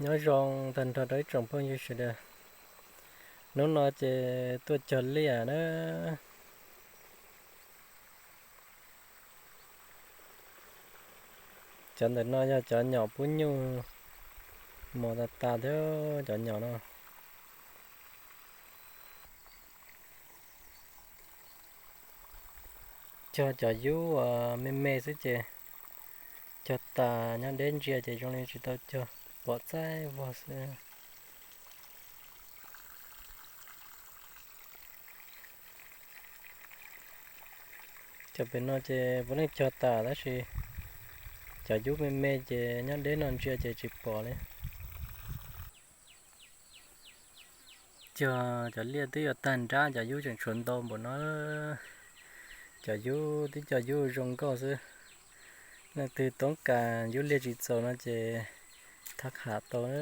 Nyob zoo tag nrho rau ib tsoom phooj ywg sawv daws. Hnub no ces tuaj cog liaj na. Cov ntawm no yog cov nyom pub nyuj mos tas tas thiab cov nyom no. Cog cov yub uas me me xwb ces cog tas nyob deb ntsia ces zoo li tsis tau cog, pom txaij vog xwb. Cov pem no ces puav leej cog tas tab sis cov yub me me ces nyob deb no ntsia ces tsis pom li. Cog cov liaj twb yuav tag nrab, cov yub tseem tshuav ntau npaum no. Cov yub twb cog yub zoo nkauj xwb. Leej twg toob kas yub liaj tsis txaus no ces thab ham tau na.